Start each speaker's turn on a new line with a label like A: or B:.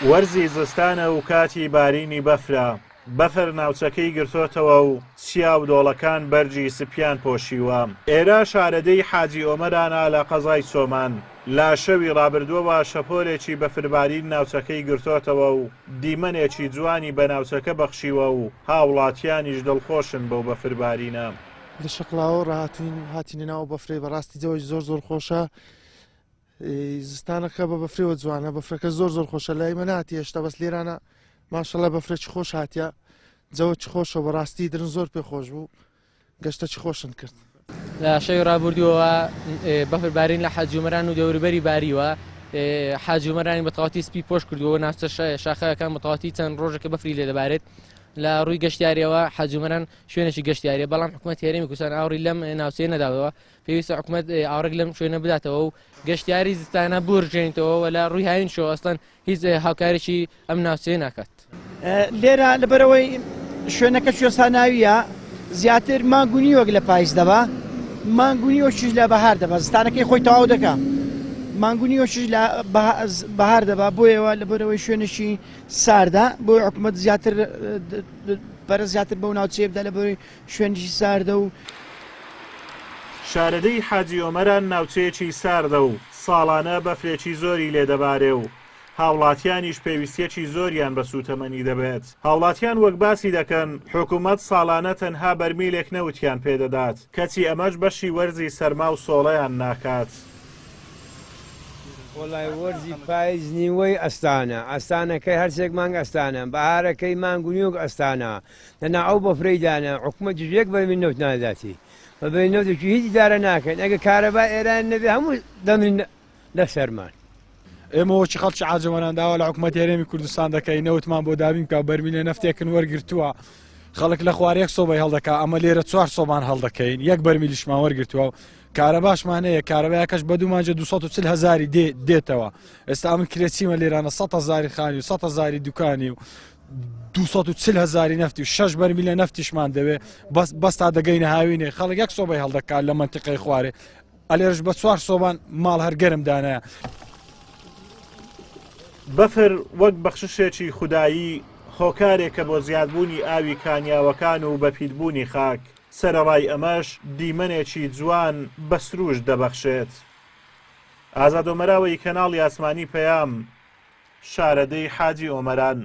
A: وەرزی زستانە و کاتی بارینی بەفرە، بەفر ناوچەکەی گرتۆتەوە و چیا و دۆڵەکان بەرگی سپیان پۆشیوە. ئێرە شارەدێی حاجی ئۆمەرانە لە قەزای چۆمان. لە شەوی ڕابردووەوە شەپۆلێکی بەفربارین ناوچەکەی گرتۆتەوە و دیمەنێکی جوانی بە ناوچەکە بەخشیوە و هاوڵاتیانیش دڵخۆشن بەو بەفربارینە.
B: لە شەقڵاوە ڕاهاتوین هاتینە ناو بەفرێ بەڕاستی جەوەی زۆر زۆر خۆشە زستانەکە بە بەفرەوە جوانە بەفرەکە زۆر زۆر خۆشە لای مە ناتی هێشتا بەس لێرانە ماشەڵە بەفرەکی خۆش هااتە جەوە چ خۆشە بەڕاستی درن زۆر پێ خۆش بوو گەشتە چ خۆشن کرد.
C: لە شەوی ڕابردووەوە بەفر بارین لە حاجی ئۆمەران و دەوروبەری باریوە حاجی ئۆمەرانی بە تەواوەتی سپی پۆش کردووە ناوچە شاخەکان بە تەواوەتی چەند ڕۆژێکە بەفری لێ دەبارێت لە ڕووی گەشتیاریەوە حاجی ئۆمەران شوێنێکی گەشتیاریە بەڵام حکوومەت هەرێمی کوردستان ئاوڕی لەم ناوچەیە نەداوەوە پێویستە حکوومەت ئاوڕێک لەم شوێنە بداتەوە و گەشتیاری زستانە بورژێنیتەوە و لە ڕووی هاوینشەوە ئەسڵەن هیچ هاوکاریی ئەم ناوچەیە ناکات.
D: لێرە لەبەرئەوەی شوێنەکە کوێستاناوییە زیاتر مانگ و نیوەک لە پایز دەبا مانگ و نیوەکیش لە بەهار دەبا زستانەکەی خۆی تەواو دەکا مانگ و نیوەکیش لە بەهار دەبا بۆیەوە لەبەرئەوەی شوێنێکی ساردە بۆی حکومەت زیاتر پەرە زیاتر بەو ناوچەیە بدا لەبەرئەوەی شوێنێکی ساردە و
A: شارەدێی حاجی ئۆمەران ناوچەیەکی ساردە و ساڵانە بەفرێکی زۆری لێ دەبارێ و هاوڵاتیانیش پێویستیەکی زۆریان بە سوتەمەنی دەبێت. هاوڵاتیان وەک باسی دەکەن حکومەت ساڵانە تەنها بەرمیلێک نەوتیان پێدەدات، کەچی ئەمەش بەشی وەرزی سەرما و سۆڵەیان ناکات.
E: وەڵای وەرزی پایز نیوەی ئەستانە ئەستانەکەی هەرسێک مانگ ئەستانە بەهارەکەی مانگ و نیوەک ئەستانە دەنا ئەو بەفرەی دانا حکومەتیش یەک بەرمیل نەوت ناداتی بە بەرمیل نەوتێکی هیچ ئیدارە ناکەین ئەگەر کارەبا ئێران نەبێ هەموو دەمرین لە سەرمان.
F: ئێمە وەکی خەڵکی عاجەوەنان داوا لە حکومەتی هەرێمی کوردستان دەکەین نەوتمان بۆ دابین بکا بەرمیلە نەفتێکن وەرگرتووە خەڵک لە خوار یەک سۆبەی هەڵدەکا ئەمە لێرە چوار سۆمان هەڵدەکەین یەک بەرمیلیشمان وەرگرتووە و کارەباشمان هەیە کارەبایەکەش بە دوو مانجە 240 هەزاری دێ دێتەوە ئێستا من کرێچیمە لێرانە 100 هەزاری خانی و 100 هەزاری دوکانی و 240 هەزاری نەفتی و شەش بەرمیلە نەفتیشمان دەوێ بەس بەس تا دەگەینە هاوینێ خەڵک یەک سۆبەی هەڵدەکات لە مەنتیقەی خوارێ ئەلێرش بە چوار سۆبان ماڵ هەر گەرم دانایە.
A: بەفر وەک بەخششێکی خودایی هۆکارێکە بۆ زیادبوونی ئاوی کانیاوەکان و بەپیتبوونی خاک، سەرەڕای ئەمەش دیمەنێکی جوان بە سرووشت دەبەخشێت. ئازاد ئۆمەراوەی کەناڵی ئاسمانی پەیام، شارەدێی حاجی ئۆمەران.